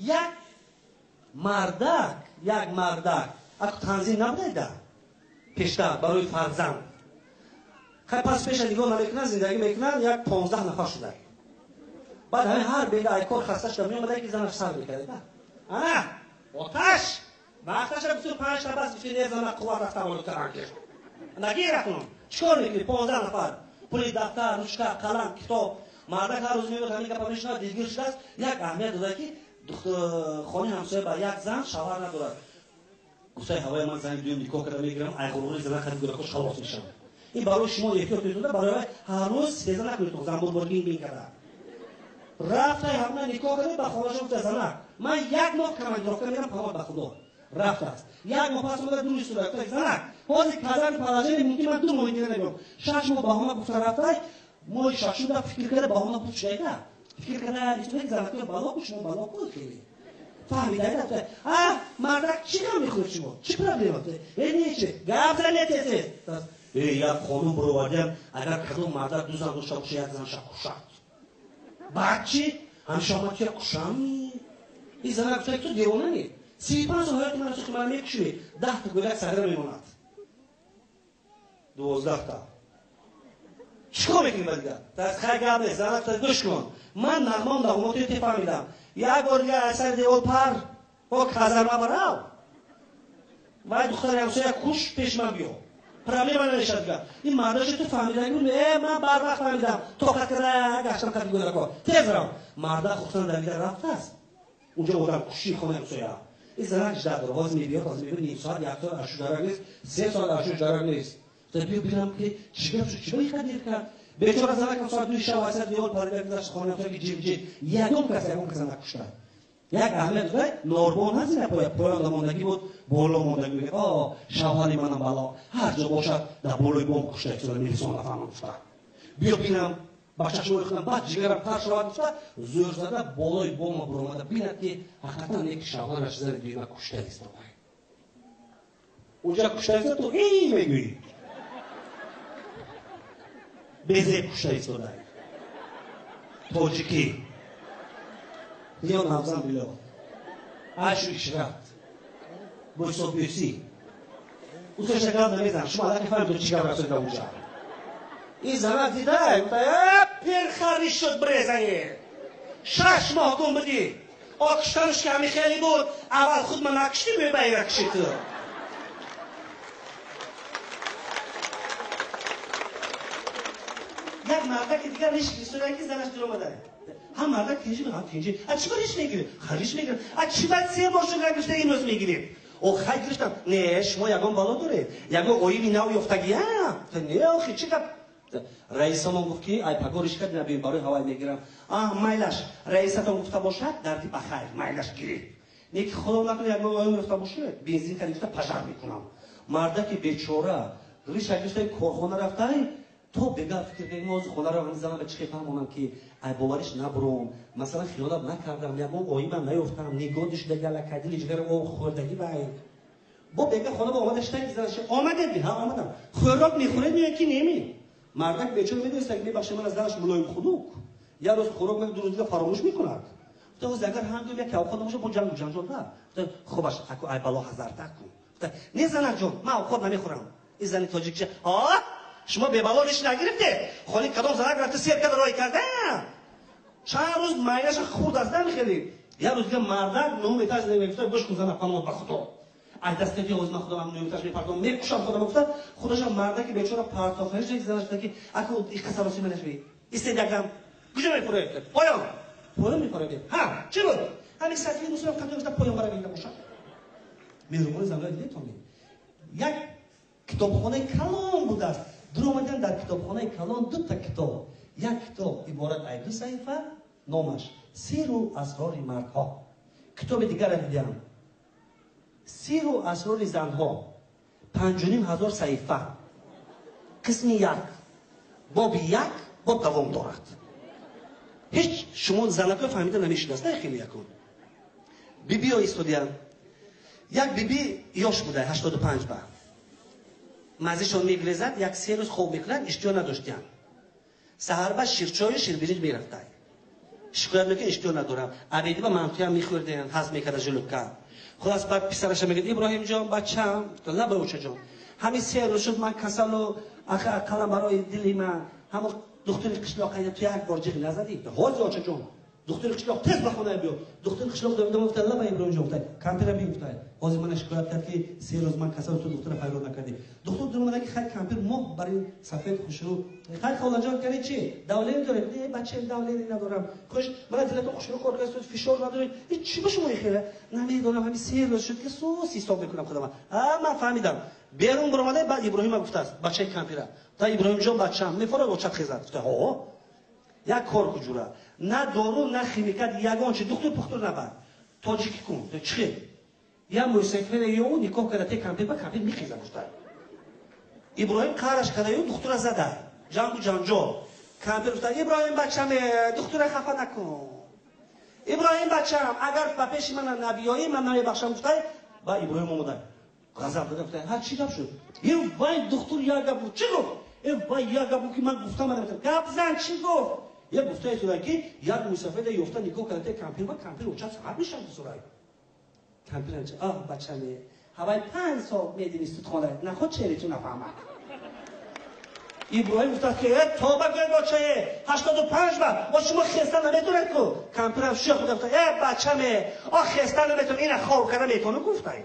Як мардак, як мардак, аку танзим набудайда пештар барои фарзанд. Хай пас пеша нигоҳ намекунанд, зиндагӣ мекунанд, як 15 нафар шуда. Баъд ҳамин ҳар бега ай кор хаста шуда меомада, ки занаш сар мекарда. Ана оташ вақташа 25 та бас гуфти, не зана қувват рафта таваллуд кардан. Нагир акнун чикор мекунӣ? 15 нафар, пули дафтар, ручка, қалам, китоб. Мардак ҳар рӯз меояд, ҳамин гапа мешунавад, дилгир шудааст. Як аҳамият дода, ки хони ҳамсоя ба як зан шавҳар надорад. Гуфтаи ҳавои ман зани дуюм никоҳ карда мегирам, айғурғури зана қади гӯдакош халос мешавам. Ин барои шумо эҳтиёт метуда, барои ҳар рӯз сеза накунед, занбурборгин бин карда. Рафтай ҳамна никоҳ карда, ба хонаша гуфта: занак, ман як моҳ командировка мерам, паноҳ ба Худо. Рафтааст. Як моҳ пас омада, дури сурат гуфта: занак, ҳозир казани положение, мумкин ман 2 моҳи дига намеём. 6 моҳ баҳона гуфта рафтай, моҳи шашум да фикр карда, баҳона буд шудайда. Фикр карда, занакои бало ку, шумо бало ку, хеле фаҳмида. А мардак чӣ гап мехӯред шумо? Чӣ проблема? Э, нечи гап занед тез. Э, як қонун буровардиам, агар кадом мардак ду зан дошта боша, як занша кушад. Баъд чӣ? Ҳамеша омад ки кушам. И занак гуфта: ту девонани? 35 сол ҳаёти мана сухи, мана мекушӣ. 10 та гӯдак сагра мемонад, 12 та. Чӣ кор мекунӣ ба дигар? Хай, гап нест. Занак гуфта: гӯш кун, ман нағмам нағмоти те фаҳмидам. Як бор дигар аз сари девол пар о казарма барав, вай духтари ҳамсоя куш, пеш ман биё, проблема намешад дигар. Ин мардаша ту фаҳмида? Э, ман барвақт фаҳмидам, тоқат карда гаштам қади гӯдако. Тез рав. Марда хухтан давида рафтааст унҷо, одам куши хонаи ҳамсоя. Ин занак жда дора, ҳозир мебиёд, ҳозир мебиёд. Ним соат, як соат ашу дарак нест, 3 соат ашу дарак нест. Биё бинам, ки чӣ гап шуд, чӣ ба ин дер кард. Бечора занакам соат 2 шаб аз девор парида гузашт хонаи ҳамсоя, ки ҷим ҷим, ягон кас, ягон каса накушта. Як аҳамият дода, норбон ҳаст, ина поя поёнда мондагӣ буд, боло мондагӣ. Мегӯяд: о, шавҳари манам бало, ҳар ҷо бошад, дар болои бом кушта истода, милисон нафаҳмам гуфта. Биё бинам, ба чашмои худам, баъд ҷигарам тар шавад гуфта, зӯр зада болои бома буромада, бинад, ки ҳақиқатан яки шавҳараш зани дуюма кушта истода. Унҷа кушта истода, ту эй мегӯӣ, безеб кушта истода. Тоҷикӣ ё навзан било ашу ишрат бӯсобӯсӣ усаша гап намезанам. Шумо аллакай фаҳмидо чӣ гап расоида унҷа. Ин занак дидай, перхари шуд, брезае 6 моҳ гум будӣ. О, куштанаш ки ҳами хеле буд, аввал худ ма накуштӣ, мебаира куши ту. Як мардаки дигар риш гирифтода, ки занаш дуромада. Ҳам мардак тинҷи, ҳам тинҷи. А чӣ ба риш мегирӣ? Ха, риш мегирам. А чӣ ба се бор шуд нагирифта, имрӯз мегирӣ? О, хай, гирифтам. Не, шумо ягон бало доред, ягон оиби нав ёфтагия? Не, охи, чӣ гап? Раисамон гуфт, ки ай паго риш кард набием, барои ҳавай мегирам. А, майлаш, раисатон гуфта бошад, дарди ба хайр, майлаш, гирӣ. Не ки худо накунад, ягон оим ёфта бошад, бензин кард, пожар мекунам. Мардаки бечора риша гирифта, корхона рафтай. То бега фикр кардем: ҳозир хонаро занам ба чӣ хел фаҳмонам, ки ай бовариш набуром, масалан, хиёнат накардам, ягон оимам наёфтам, нигоҳ шудаги, аллакай дили ҷигарам об хӯрдагӣ. Вай бо бега хона ба омада шитаги, занаш: омадед? Ҳа, омадам. Хӯрок мехӯред меё ки неми? Мардак бечора медониста, ки мебахшед, ман аз занаш мулоим хунук, як рӯз хӯрок ду рӯз дига фаромӯш мекунад. Гуфта: агар ҳам гӯям, як авқот набошад, бо ҷангу ҷанҷол. Хубаш, аку ай бало ҳазарта кун. Не, занакҷон, ман авқот намехӯрам. Ин зани тоҷикча: а шумо бебало риш нагирифте, хони кадом занак рафта сер карда рой карда, чанд рӯз майнаша хурд аст хеле. Як рӯз дига мардак нӯҳум этаж мегуфта: гӯш кун, зана, паноҳ ба Худо, ай дастати ҳозир ман худам нӯҳум этаж мепартом, мекушам худам гуфта. Худашам мардаки бечора партофтаниш. Занаш гуфта, ки аку иқасароси манашви истед, якдам куҷо мепуроед? Поён, поён мепуроед. Ҳа, чӣ буд? Ҳамин сафи мусулмон қадом гуфта, поён баравида бошад. Меҳрубони занҳои дидетон, як китобхонаи калон будааст. Дуромадан, дар китобхонаи калон дута китоб. Як китоб иборат ай ду саҳифа, номаш «Сиру асрори мардҳо». Китоби дигарро дидам, «Сиру асрори занҳо», 5500 саҳифа, қисми як, боби як боб давом дорад. Ҳеҷ шумо занакҳо фаҳмида намешудааст, на хеле. Якун бибиё истодиям, як биби ёш буда, 85 ба мазишон мегрезад, як се рӯз хоб мекунад, иштиҳо надоштиям. Саҳарба ширчою ширбиринҷ мерафтай. Шикоят мекунад, иштиҳо надорам. Абеди ба мантуям мехӯрдем, ҳазм мекарда желудка. Хулас, баъд писараша мегӯяд: «Иброҳимҷон, бачам». «Лаба, очаҷон». «Ҳамин 3 рӯз шуд, ман касалу, аха, ақаллан барои дили ман ҳамон духтури қишлоқ ту як бор ҷиғ назадӣ?» «Ҳозир, очаҷон». Духтури қишлоқ тез ба хона биё. Духтури қишлоқ давида гуфта: «Лаба, Иброҳимҷон», гуфта, «кампира би», гуфта, «ҳозир мана шикоят кард, ки 3 рӯз ман касал, ту духтура фарёд накардӣ». Духтур дуромада ки хай, кампир моҳ бари сафед, хушрӯ. «Хай, холаҷон, кани чи давление доред?» «Не, бачаем, давление надорам». «Хуш, мана дилатон хушрӯ кор кардед, фишор надоред. Чи ба шумо хела?» «Намедонам, ҳамин 3 рӯз шуд, ки сус ҳисоб мекунам худама». «А, ман фаҳмидам». Берун баромада, баъд Иброҳима гуфтааст, бачаи кампира: «Та, Иброҳимҷон, бачам, мефорад очат хезад?» Гуфта: «Ҳо, як кор куҷура, на дору, на химикат, ягон чи, духтур пухтур набар, тоҷикӣ кун». «Чӣ?» «Я мӯйсафеда ё никоҳ карда те кампир, ба кампир мехеза», гуфта. Иброҳим қараш карда ю духтура зада, ҷангу ҷанҷол. Кампир гуфта: «Иброҳим, бачаме, духтура хафа накун. Иброҳим, бачам, агар ба пеши мана набиёӣ, ман намебахшам», гуфта. Ба Иброҳим омода, ғазаб дада, гуфта: «Ҳа, чӣ гап шуд?» «Е вай, духтур як гап гуфт». «Чӣ гуфт?» «Е вай, як гап гуфт, ки ман гуфтам». «Гап зан, чӣ гуфт?» «Е, гуфтаи тура, ки як мӯйсафеда ёфта никоҳ карда кампир, ба кампир очат саҳат мешавад». Сурай кампир: «Оҳ, бачаме, ҳавай 5 сол медини судхона, наход чери ту нафаҳмад». Иброҳим гуфтааст, ки э, тоба гӯед, бочае, 85 ба о шумо хеста наметонед ку. Кампирам шӯх буда, гуфта: «Э, бачаме, о, хеста наметон, ина хоб карда метону», гуфтай.